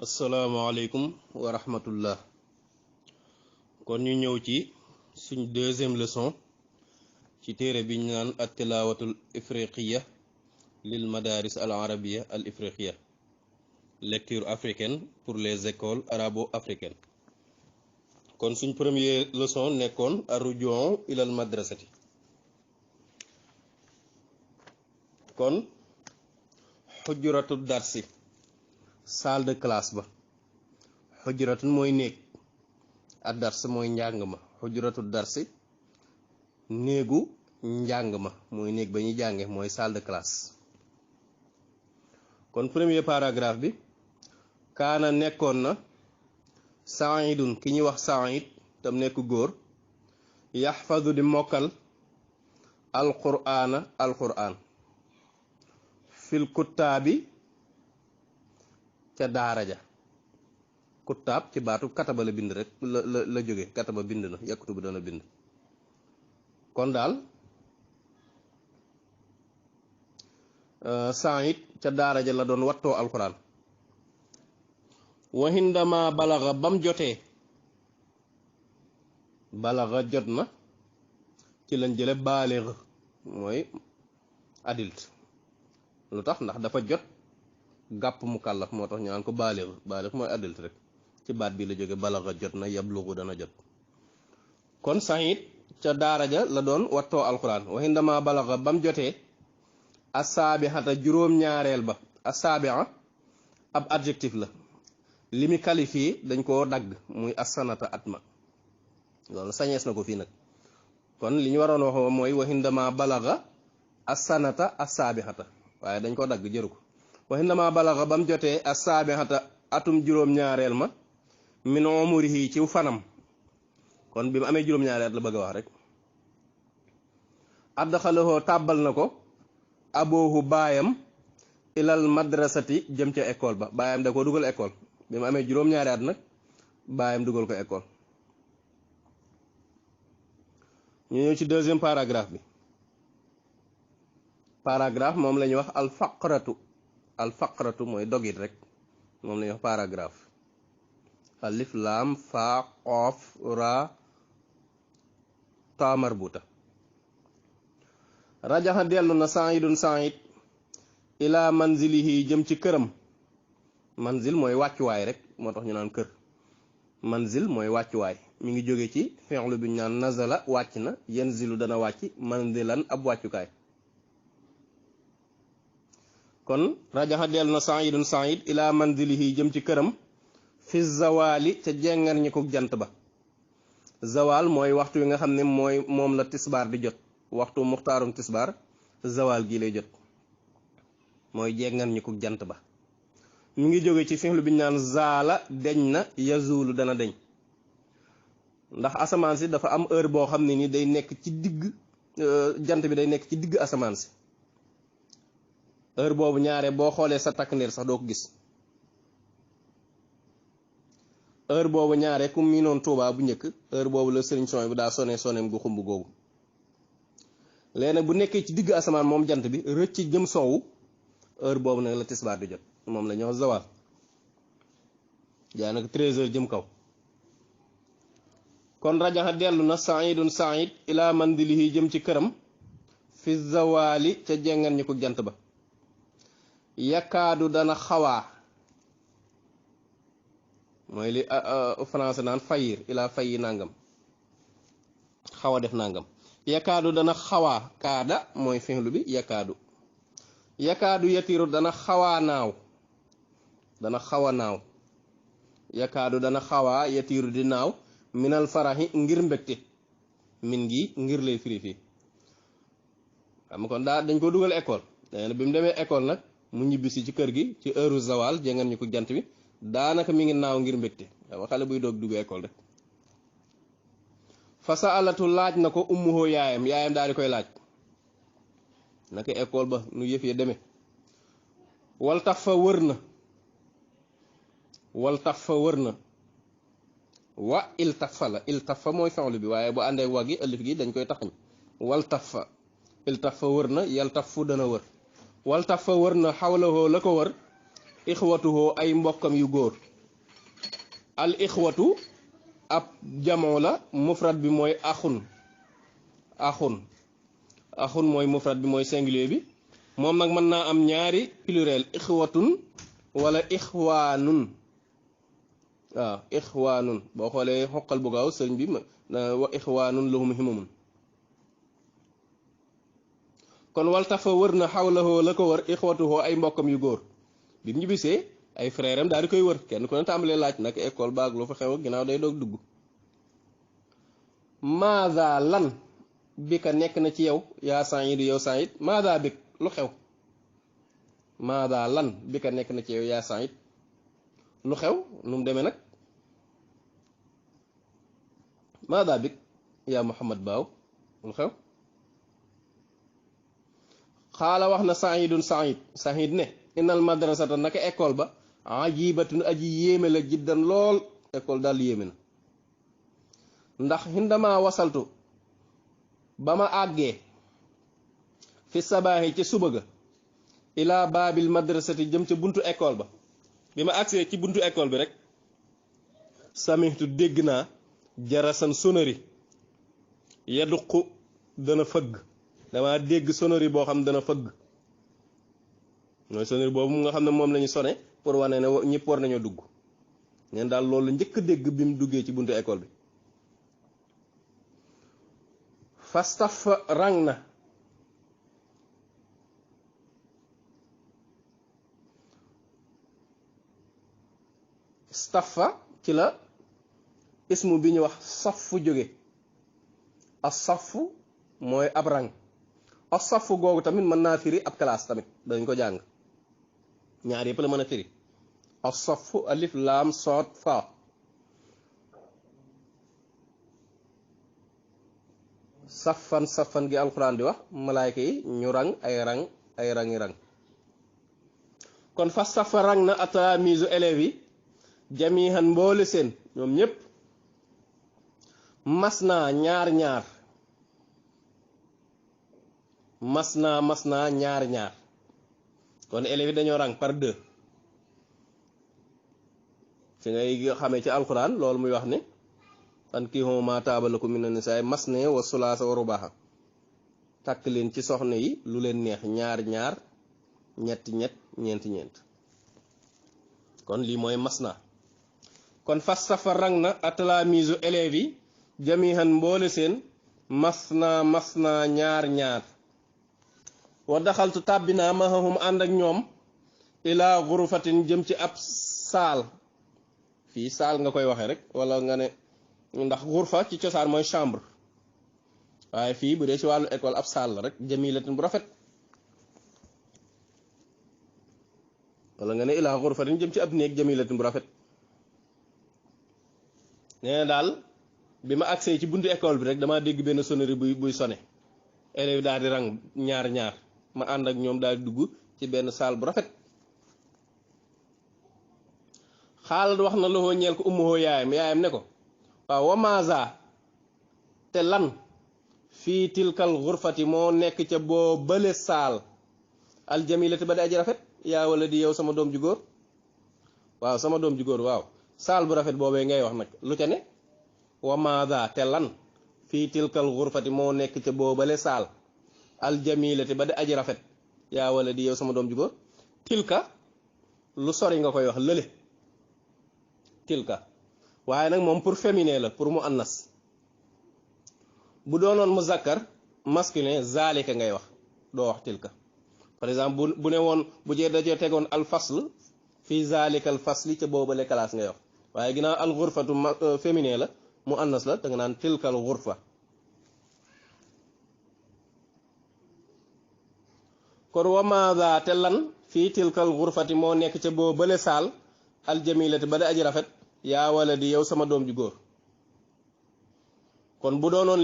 asalaamaaleykum wa rahmatullah. kon ñu ñëw ci suñ deuxième leçon ci téere bi ñu naan at tilaawatul ifriqiya lil madaris al arabiya al ifriqiya, lecture africaine pour les écoles arabo-africaines. kon suñ première leçon nekkoon arrujon ilal madrasati. kon xujuratu darsi, salle de classe ba. xujratun mooy néeg, ad dars mooy njàng ma. xujratu darsi néegu njàng ma, mooy néeg ba ñuy jànge, mooy salle de classe. kon premier paragraphe bi, kaana nekkoon na saidun ki ñuy wax said tam nekk góor, yaxfadu di mokkal alquraan fil kuttaabi ca daara ja. kuttaab ci baatu kataba la bind rek la jóge, kataba bind na, yakkutu bu dana bind. kon daal Saïd ca daara ja la doon wattoo alquran. wahindama balaxa bam jotee, balaxa jot na ci lañ jële baalix mooy adulte. lu tax? ndax dafa jot gàpp mu kàllaf, moo tax ñu naan ko baalix. baalix mooy adulte rek, ci baat bi la jóge balaxa jot na, yabluxu dana jot. kon Saïd ca daara ja la doon wattoo alquran. wahindama balaxa bam jotee assaabixata juróom-ñaareel ba. assaabixa ab adjectif la, li mu qualifié dañ koo dagg muy assanata at ma. loolu sañees na ko fii nag. kon li ñu waroon wax mooy wahindama balaxa assanata assaabixata, waaye dañ ko dagg jëru ko. wahindama balaxa bam jotee assaabixata atum juróom-ñaareel ma, min umurihi ci fanam. kon bi mu amee juróom-ñaareel la bëgg a wax rek. addaxalahoo tàbbal na ko aboohu baayam ilal madrasati jëm ca école ba. baayam da ko dugal école bi mu amee juróom-ñaari at nag, baayam dugal ko école. ñu ñëw ci deuxième paragraphe bi. paragraphe moom la ñuy wax alfaqratu. alfaqratu mooy dogit rek, moom la ñuy wax paragraphe. alif laam faa qoof ra ta marbuta. rajaxa dellu na saidun said ila manzilihi jëm ci këram. manzil mooy wàccuwaay rek, moo tax ñu naan kër. manzil mooy wàccuwaay, mi ngi jóge ci fi'lu bi ñu naan nazala wàcc na, yanzilu dana wàcc, manzilan ab wàccukaay. kon rajaxa dellu na saidun said ila manzilihi jëm ci këram fi zawali ca jengar ñi ko jant ba. zawal mooy waxtu wi nga xam ne moom la tisbaar di jot. waxtu muxtaarum tisbaar zawal gii lay jot, mooy jengar ñi ko jant ba. mu ngi jóge ci fi'lu bi ñu naan zaala deñ na, yazulu dana deñ. ndax asamaan si dafa am heure boo xam ne ni day nekk ci digg, jant bi day nekk ci digg asamaan si. heure boobu ñaare boo xoolee sa takk ndeer sax doo ko gis. heure boobu ñaare ku miinoon Tuubaa bu njëkk, heure boobu la sëriñ son bu daa soneem gu xumb googu. léegi nag bu nekkee ci digg asamaan moom jant bi rëcc jëm soowu, heure boobu nag la tisbaar di jot, moom la ñuy wax zawal. jaay nag 13h jëm kaw. kon rajaxa dellu na saidun said ila mandilihi jëm ci këram fi zawali ca jengan ñi ko jant ba. yakkaadu dana xawaa, mooy li français naan fayir, ila fayi nangam, xaw a def nangam. yakkaadu dana xawaa, kaada mooy fi'lu bi, yakkaadu. yakkaadu yatiru dana xawaa naaw, dana xawa naaw. yakkaadu dana xawaa yatiru di naaw minal faraxi ngir mbégte. min gi ngir lay firi fii. xam kon dañ ko dugal école. bi mu demee école nag mu ñibbisi ci kër gi ci heure zawal jengan ñu ko jant bi, daanaka mi ngi naaw ngir mbégte. waaw xale buy doog dugg école rek. fa saalatu laaj na ko ummuhoo yaayam daal di koy laaj naka école ba nu yëf ya demee. wal tax fa wër na, wal tax fa wër na. wa il tax fa la, il tax fa mooy fi'lu bi, waaye bu àndee wa gi alif gi dañ koy taxañ. wal tax fa, il tax fa wër na, yal tax fu dana wër. wal tax fa wër na xawlahoo la ko wër ixwatuhoo ay mbokkam yu góor. al ixwatu ab jamoo la mufrad bi mooy axun axun axun mooy mufrad bi mooy singulier bi moom nag mën naa am ñaari pluriel ixwatun wala ixwaanun waaw ixwaanun boo xoolee xoqal bu gaaw sëriñ bi wa ixwaanun lahum himamun kon waltafa wër na xawlahoo la ko wër ixwatuhoo ay mbokkam yu góor bi mu ñibbisee ay frère am daal di koy wër kenn ku ne tàmbalee laaj nag école baag lu fa xew ak ginnaaw day doog dugg maada lan bi ka nekk na ci yow yaa Saïd yow Saïd maada bik lu xew maada lan bi ka nekk na ci yow yaa Saïd lu xew nu mu demee nag maada bik yaa Muhammad baaw lu xew xaala wax na Saïdun Saïd ne innal madrasata naka école ba ajibatun aji yéeme la jiddan lool école daal yéeme na ndax hindama wasaltu ba ma àggee fi sabaahi ci suba ga ila baabil madrasati jëm ca buntu école ba bi ma àgsee ci buntu école bi rek samihtu dégg naa jarasan sonori yaduqu dana fëgg dama dégg sonori boo xam dana fëgg mooy sonori boobu nga xam ne moom lañu sone pour wane ne ñëpp war nañoo dugg neen daal loolu njëkk dégg bi mu duggee ci buntu école bi fastaf rang na staffa ci la ismu bi ñu wax safu jóge as safu mooy ab rang as safu googu tamit mën naa firi ab classe tamit dañ ko jàng ñaar yëpp la mën a firi as safu alif laam soot fa safan gi alquran di wax malaayka yi ñu rang ay rangi rang kon fa safa rang na atamisu élèves yi jamihan mboole seen ñoom ñépp mas naa ñaar kon élèves yi dañoo rang par deux fi ngay xamee ci alquran loolu muy wax ne fankihu maa taaba lakum mina nisaa masna wa sulaasa wa rubaaha takk leen ci soxna yi lu leen neex ñaar ñett ñeent kon lii mooy masna kon fas safa rang na atalaamisu élèves yi jamihan mboole seen masna ñaar wa daxaltu tàbbinaa mahahum ànd ak ñoom ilaa xurufatin jëm ci ab saal fii saal nga koy waxe rek wala nga ne ndax xurfa ci cosaan mooy chambre waaye fii bu dee ci wàllu école ab saal la rek jamilatin bu rafet wala nga ne ilaa xurfatin jëm ci ab néeg jamilatin bu rafet nee na daal bi ma agsee ci buntu école bi rek damaa dégg benn sonnerie buy sone élèves daal di rang ñaar ma ànd ak ñoom daal di dugg ci benn saal bu rafet xaalat wax na loxoo ñeel ko ummuhoo yaayam ne ko waaw wamaza te lan fii tilkal xurfati moo nekk ca boo bële saal aljamilati ba di aji rafet yaa wala di yow sama doom ju góor waaw sama doom ju góor waaw saal bu rafet boobee ngay wax nag lu ca ne wamaza te lan fii tilkal xurfati moo nekk ca boo bële saal aljamilati ba di aji rafet yaa wala di yow sama doom ju góor tilka lu sori nga koy wax lële tilka waaye nag moom pour féminin la pour mu annas bu doonoon muzakkar masculin zalika ngay wax doo wax tilka par exemple bu ne woon bu jee dajee tegoon al fasl fii zalika al fasli ca boobale classe ngay wax waaye ginnaaw al ghurfatu féminin la mu annas la da nga naan tilka al ghurfa kon wa maada te lan fii tilka al ghurfati moo nekk ca boobale saal al jamilati ba da aji rafet yaa wala di yow sama doom ju góor kon bu doonoon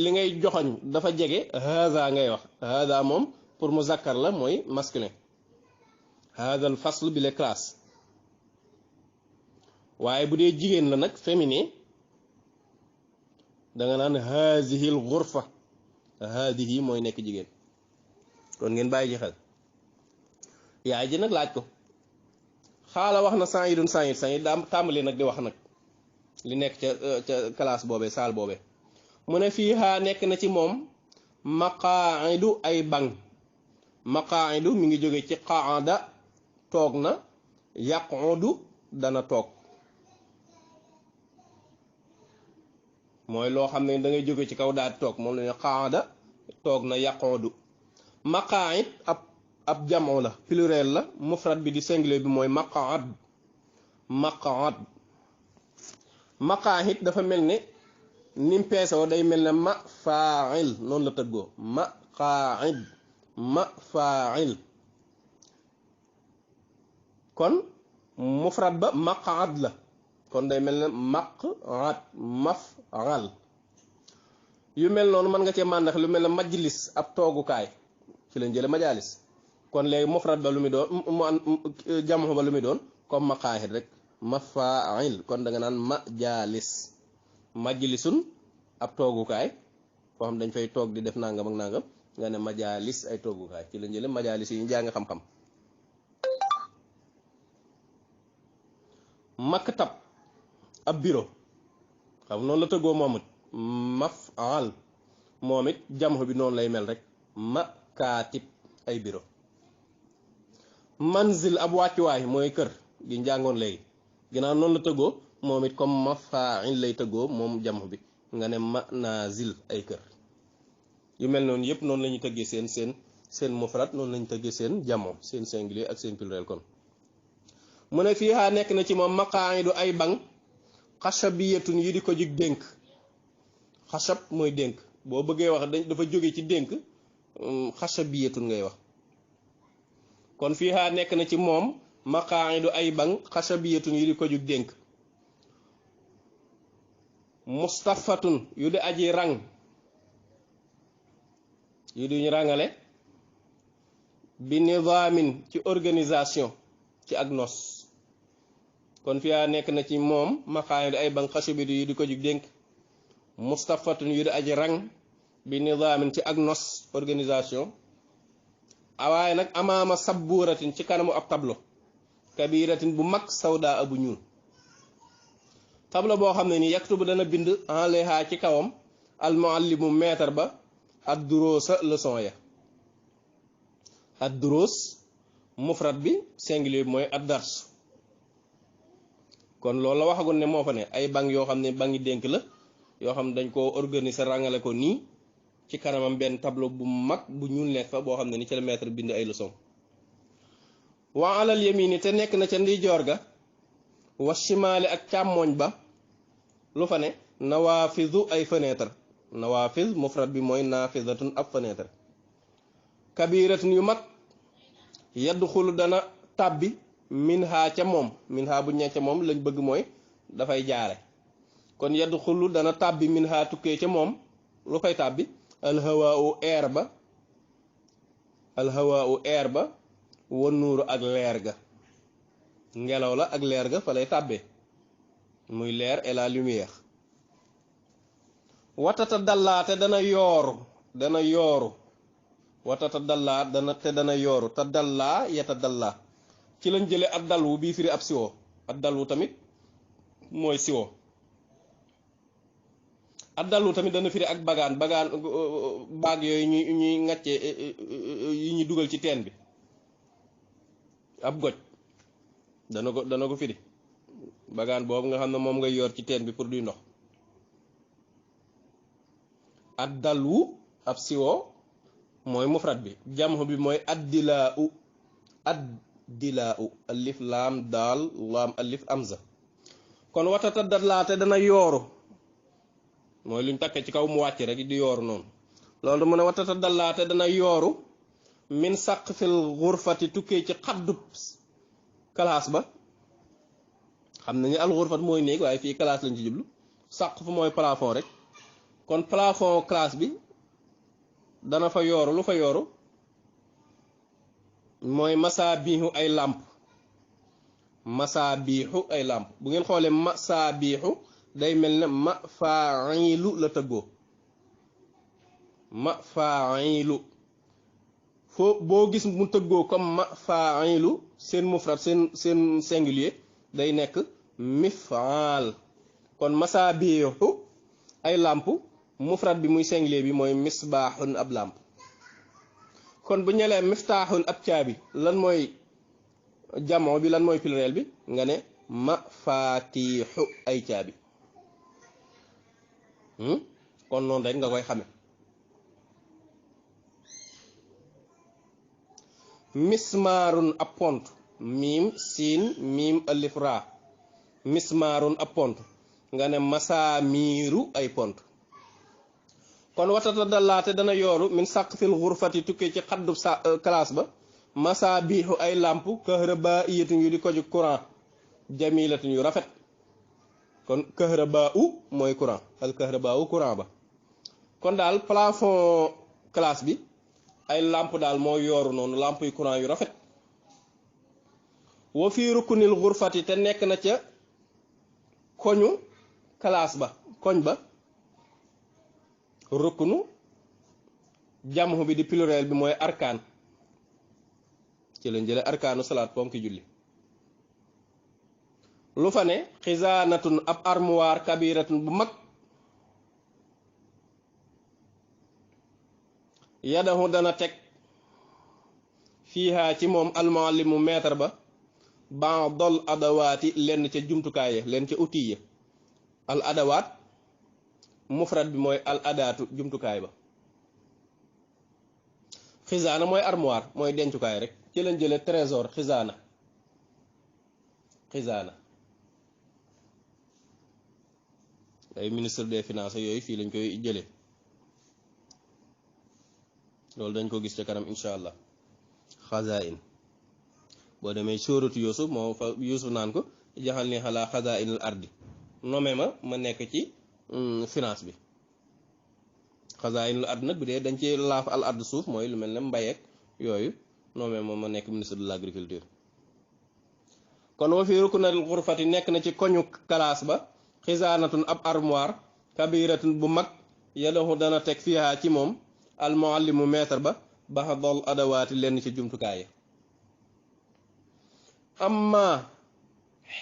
li ngay joxoñ dafa jege haza ngay wax haza moom pour muzakkar la mooy masculin haza al fasl bi les classes waaye bu dee jigéen la nag féminin da nga naan hazihi al ghurfa hazihi mooy nekk jigéen kon ngeen bàyyi ci xel yaay ji nag laaj ko xaala wax na Saïd daa tàmbali nag di wax nag li nekk ca classe boobee saal boobee mu ne fiihaa nekk na ci moom maqaa'idu ay bang maqaa'idu mi ngi jóge ci qaada toog na yaqudu dana toog mooy loo xam ne da ngay jóge ci kaw daal toog moom la ne qaada toog na yaqudu maqaa'id ab jamoo la pluriel la mufrad bi di singulier bi mooy maqaad maqaahid dafa mel ne nim peesoo day mel ne ma faa'il noonu la tëggoo maqaa'id ma faa'il kon mufrad ba maqaad la kon day mel ne maqaad maf'al yu mel noonu mën nga cee màndax lu mel ne majlis ab toogukaay ci lañ jële majalis kon léegi mufrad ba lu muy doon jamu ba lu muy doon comme maqaahid rek mafaa'il kon da nga naan majalis majlisun ab toogukaay foo xam dañ fay toog di def nangam ak nangam nga ne majalis ay toogukaay ci lañ jële majalis yi ñu jàng xam-xam maktab ab bureau xam noonu la tëggoo moom it maf'al moom it jamu bi noonu lay mel rek makaatib ay bureau manzil ab wàccuwaay mooy kër gi njàngoon léegi ginnaaw noonu la tëggoo moom it comme mafa'il lay tëggoo moom jamu bi nga ne manazil ay kër yu mel noonu yëpp noonu la ñuy tëggee seen mufrad noonu la ñuy tëggee seen jamo seen singulier ak seen pluriel kon mu ne fii nekk na ci moom maqaa'idu ay bang xashabiyatun yi di ko jug dénk xashab mooy dénk boo bëggee wax dafa jóge ci dénk xashabiyatun ngay wax kon fii nekk na ci moom maqaa'idu ay bang xashabiyatun yi di ko jug dénk mustafatun yu di aji rang yu di ñu rangale bi nidaamin ci organisation ci ak nos kon fii nekk na ci moom maqaa'idu ay bang xashabiyatun yi di ko jug dénk mustafatun yu di aji rang bi nidaamin ci ak nos organisation waaye nag amaama sabbuuratin ci kanamu ab tableau kabiratin bu mag sawda abu ñuul tableau boo xam ne nii yaktubu dana bind alayha ci kawam al muallimu maître ba ad duruusa leçon ya ad duruus mufrad bi singulier bi mooy ad dars kon loolu la waxagoon ne moo fa ne ay bang yoo xam ne bangi dénk la yoo xam ne dañ koo organiser rangale ko nii ci kanamam benn tableau bu mag bu ñuul nekk fa boo xam ne ni ca la maître bind ay leçon wa alal yamini te nekk na ca ndijoor ga wa shimaali ak càmmooñ ba lu fa ne nawaafizu ay fenêtre nawaafiz mufrad bi mooy naafizatun ab fenêtre kabiratun yu mag yadxulu dana tàbbi minha ca moom minha bu ñee ca moom lañ bëgg mooy dafay jaare kon yadxulu dana tàbbi minha tukkee ca moom lu fay tàbbi alhawaau air ba wa nuuru ak leer ga ngelaw la ak leer ga fa lay tàbbee muy leer et la lumière watata dallaa te dana yooru watata dallaa dana yooru te dallaa yeta dallaa ci lañ jële ak dalwu bii firi ab siwo ak dalwu tamit mooy siwo ak dalwu tamit dana firi ak bagaan baag yooyu ñuy ŋàcce yi ñuy dugal ci teen bi ab goj dana ko firi bagaan boobu nga xam ne moom ngay yor ci teen bi pour duy ndox ad dalwu ab siwo mooy mufrad bi jamhu bi mooy addilaa u alif laam daal laam alif amza kon watata dalaate dana yooru mooy luñ takkee ci kaw mu wàcc rek di yooru noonu loolu mu ne watata dalaate dana yooru min saqfil xurfati tukkee ci xaddub classe ba xam nañu al xurfat mooy néeg waaye fii classe lañ ci jublu saqf mooy plafond rek kon plafond classe bi dana fa yooru lu fa yooru mooy masaabiixu ay làmp bu ngeen xoolee masaabiixu day mel ne mafaa'ilu la tëggoo mafaa'ilu foo boo gis mu tëggoo comme mafaa'ilu seen mufrad seen singulier day nekk mif'al kon masaabiixu ay làmp mufrad bi muy singulier bi mooy misbaaxun ab làmp kon bu ñelee miftaaxun ab caabi lan mooy jamo bi lan mooy pluriel bi nga ne mafaatiixu ay caabi kon noonu rek nga koy xame mismaarun ab pont miim siin miim alif raa mismaarun ab pont nga ne masaamiiru ay pont kon watata dallaate dana yooru min saqfil xurfati tukkee ci xaddu classe ba masaabiixu ay làmp kahrabaa iyatun yu di ko ju courant jamilatun yu rafet kon kahrabaa u mooy courant al kahrabaa u courant ba kon daal plafond classe bi ay làmp daal moo yooru noonu làmp yu courant yu rafet wa fii rukkunil xurfati te nekk na ca koñu classe ba koñ ba rukkunu jamu bi di pluriel bi mooy arkaan ci lañ jële arkaanu salaat ponki julli lu fa ne xisaanatun ab armoire kabiratun bu mag yadahu dana teg fiihaa ci moom almuallimu maître ba ba'dal adawaati lenn ca jumtukaay ya lenn ca outil ya al adawaat mufrad bi mooy al adaatu jumtukaay ba xisaana mooy armoire mooy dencukaay rek ci lañ jële trésor xisaana ay ministre des finances yooyu fii lañ koy jële loolu dañ ko gis ca kanam incha allah xazain boo demee sóoratu Yuusuf moo fa Yuusuf naan ko jaxal ni xalaa xazainul ardi nome ma nekk ci finance bi xazainul ardi nag bi dee dañ ci laaf al ard suuf mooy lu mel ne mbayeek yooyu nome ma nekk ministre de l'agriculture kon wa fi ruknal xurfati nekk na ci koñu kalaas ba xisaanatun ab armoire kabiratun bu mag yadahu dana teg fiha ci moom al muallimu maître ba baxdal adawaati lenn ci jumtukaay amma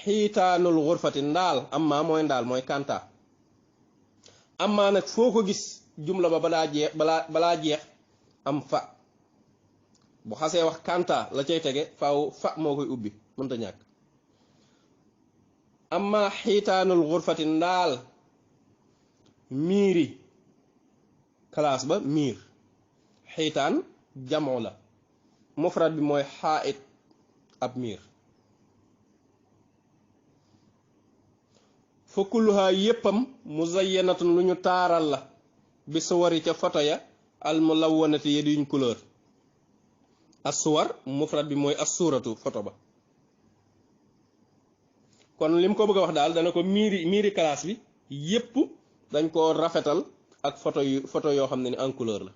xiitaanul xurfati ndaal amma mooy kanta amma nag foo ko gis jumla ba balaa jeex am fa bu xasee wax kanta la cay tege faaw fa moo koy ubbi mënta ñàkk amma xiitaanul xurfati ndaal miiri classe ba miir xiitaan jamoo la mufrad bi mooy xaait ab miir fa kulluha yéppam muzayyanatun lu ñu taaral la bi suwari ca photo ya al mulawwanati ya duñ couleur assuwar mufrad bi mooy assuratu photo ba kon lim ko bëgg a wax daal dana ko miiri classe bi yépp dañ ko rafetal ak photo yoo xam ne ni en couleur la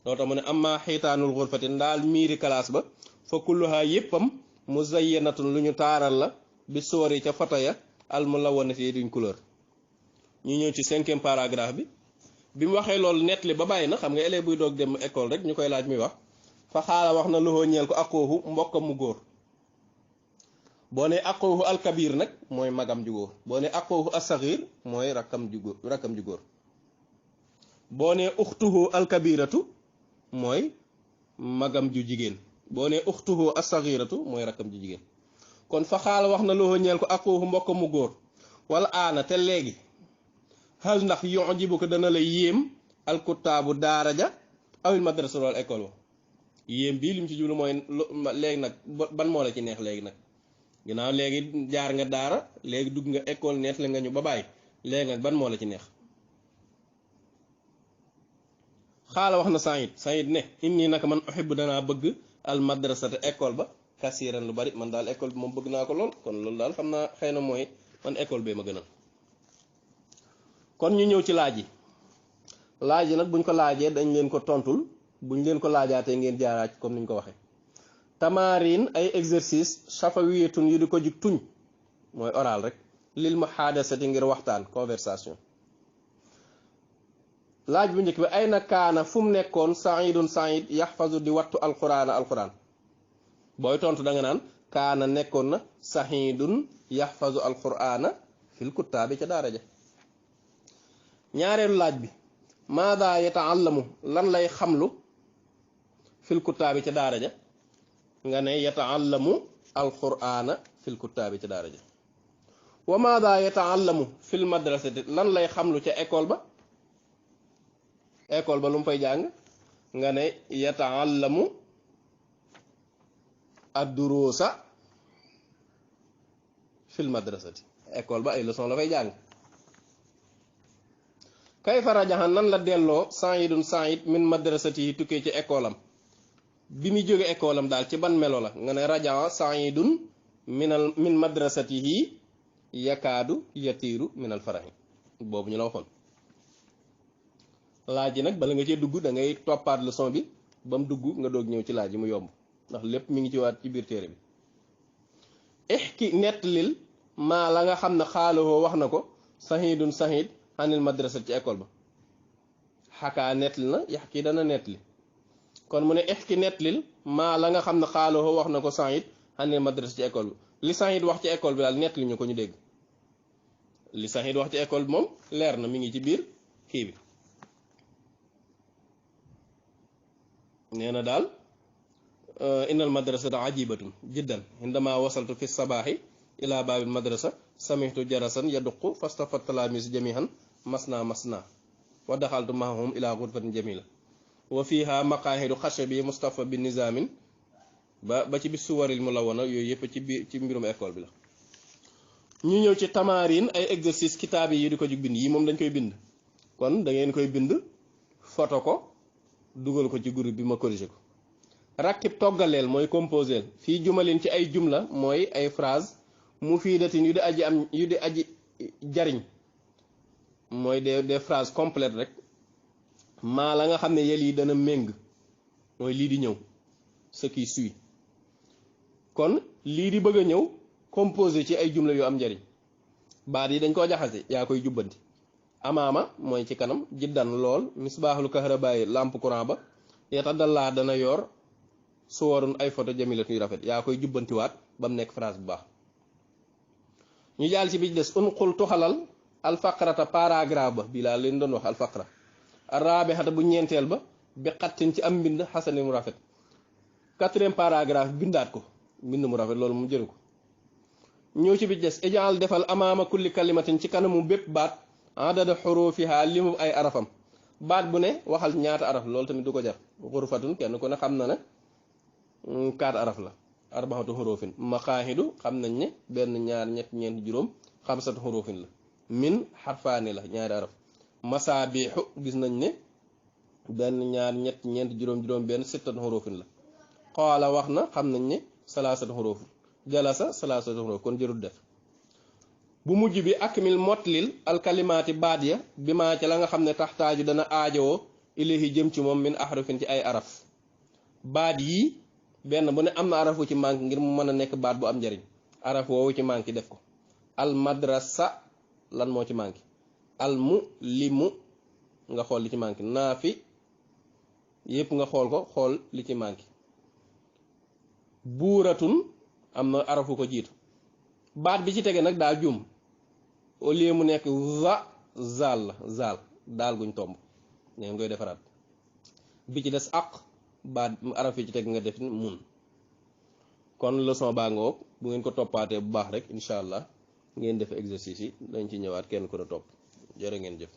loo tax mu ne amma xiitaanul xurfati ndaal miiri classe ba fa kulluha yéppam muzayyanatun lu ñu taaral la bi suwari ca photo ya al mulawwanati yi duñ couleur ñu ñëw ci 5e paragraphe bi mu waxee loolu nettali ba bàyyi na xam nga élève buy doog dem école rek ñu koy laaj muy wax fa xaala wax na loxoo ñeel ko akoohu mbokkam mu góor boo ne akoohu alkabir nag mooy magam ju góor boo ne akoohu assaxir mooy rakkam ju góor boo ne uxtuhu alkabiratu mooy magam ju jigéen boo ne uxtuhu assaxiratu mooy rakkam ju jigéen kon fa xaala wax na loxo ñeel ko akoohu mbokk mu góor wala aana te léegi xal ndax yujibu ko dana la yéem alkutaabu daaraja awil madrasa wala école wa yéem bii lim ci jublu mooy léegi nag ban moo la ci neex léegi nag ginnaaw léegi jaar nga daara léegi dugg nga école neex la nga ñu ba bàyyi léegi nag ban moo la ci neex xaala wax na Saïd ne inni naka man uhibbu danaa bëgg al madrasata école ba kasiran lu bari man daal école bi moom bëgg naa ko lool kon loolu daal xam naa xëy na mooy man école bee ma gënal kon ñu ñëw ci laaj yi nag buñ ko laajee dañ leen ko tontul buñ leen ko laajaatee ngeen jaaraat comme niñ ko waxee tamarin ay exercice shafawiyatun yu di ko jug tuñ mooy oral rek lil muhadasati ngir waxtaan conversation laaj bu njëkk bi ay na kaana fu mu nekkoon Saïd yaxfazu di wattu alquran booy tontu da nga naan kaana nekkoon na Saïdun yaxfazu alqurana fil kuttaabi ca daara ja. ñaareelu laaj bi maada yataallamu lan lay xamlu fil kuttaabi ca daara ja nga ne yataallamu alqur'ana fil kuttaabi ca daara ja. wa maada yataallamu fil madrasati lan lay xamlu ca école ba lu mu fay jàng nga ne yataallamu ad-duruusa fil madrasati école ba ay leçon la fay jàng. kayfa rajaxa nan la delloo Saïd min madrasati yi tukkee ci école am bi muy jóge école am daal ci ban melo la nga ne rajaxa Saïdun min madrasatihi yakaadu yatiiru minal farahi boobu ñu la waxoon. laaj yi nag bala nga cee dugg da ngay toppaat leçon bi ba mu dugg nga doog ñëw ci laaj yi mu yomb ndax lépp mi ngi ci waat ci biir téere bi. ixki nettalil maa la nga xam ne xaaloo wax na ko Saïdun Saïd xanil madrasati ci école ba. xakaa nettali na yax kii dana nettali kon mu ne ixki nettalil maa la nga xam ne xaaloo wax na ko Saïd xanil madrasati ci école bi li Saïd wax ci école bi daal nettali ñu ko ñu dégg. li Saïd wax ci école bi moom leer na mi ngi ci biir kii bi. nee na daal innal madrasata ajibatun jiddan indama wasaltu fi sabaaxi ila baabil madrasa samihtu jarasan yaduqu fastafat talamis jamihan masna wa daxaltu mahum ila ghurfatin jamila wa fiha maqaahidu xashabi mustafa bi nizamin ba ci bi suwaril mulawana yooyu yëpp ci mbirum école bi la. ñu ñëw ci tamarin ay exercice kitaab yi di ko jug bind yi moom dañ koy bind kon da ngeen koy bind photo ko dugal ko ci groupe bi ma corrigé ko. rakkib toggaleel mooy composeel fii jumalin ci ay jumla mooy ay phrase mufiidatin yu di aji jariñ mooy des phrases complètes rek maa la nga xam ne yel yi dana méng mooy lii di ñëw ce qui suit. kon lii di bëgg a ñëw composé ci ay jumla yu am njariñ baat yi dañ koo jaxase yaa koy jubbanti. amaama mooy ci kanam jiddan lool misbaaxul kahrabaay lampe courant ba yatadallaa dana yor suwarun ay photo jamilat yu rafet yaa koy jubbantiwaat ba mu nekk phrase bu baax. ñu jàll ci bi des unqul tuxalal alfaqrata paragraphe ba bii laa leen doon wax alfaqra arabihata bu ñeenteel ba bi xattin ci am mbind xasani mu rafet. 4e paragraphe bindaat ko mbind mu rafet loolu mu jëru ko. ñëw ci bi des ijaal defal amaama kulli kalimatin ci kanamu bépp baat adada xurufiha limu ay arafam baat bu ne waxal ñaata araf loolu tamit du ko jar. xurfatun kenn ku ne xam na ne 4 araf la arbaxatu xurufin maqaahidu xam nañ ne benn ñaar ñett ñeent juróom xamsatu xurufin la min xarfaani la ñaari araf masaabiixu gis nañ ne benn ñaar ñett ñeent juróom benn sittatu xurufin la qaala wax na xam nañ ne salaasatu xurufin jalasa salaasatu xuruf kon jërul def. bu mujj bi akmil motlil alkalimaati baat ya bi maa ci la nga xam ne taxtaaju dana aajowoo ilayhi jëm ci moom min ahrufin ci ay araf baat yii benn bu ne am na araf wu ci manque ngir mu mën a nekk baat bu am njariñ araf woowu ci manque def ko. al madrasa lan moo ci manque al mu limu nga xool li ci manque naafi yépp nga xool ko xool li ci manque. buuratun am na arafu ko jiitu baat bi ci tege nag daa juum au lieu mu nekk zaal la zaal daal guñ tomb ngeen koy defaraat. bi ci des aq baat araf yi ci teg nga def mun. kon leçon baa nga woog bu ngeen ko toppaatee bu baax rek incha allah ngeen def exercice yi dañ ci ñëwaat kenn ku ne topp jërë ngeen jëf.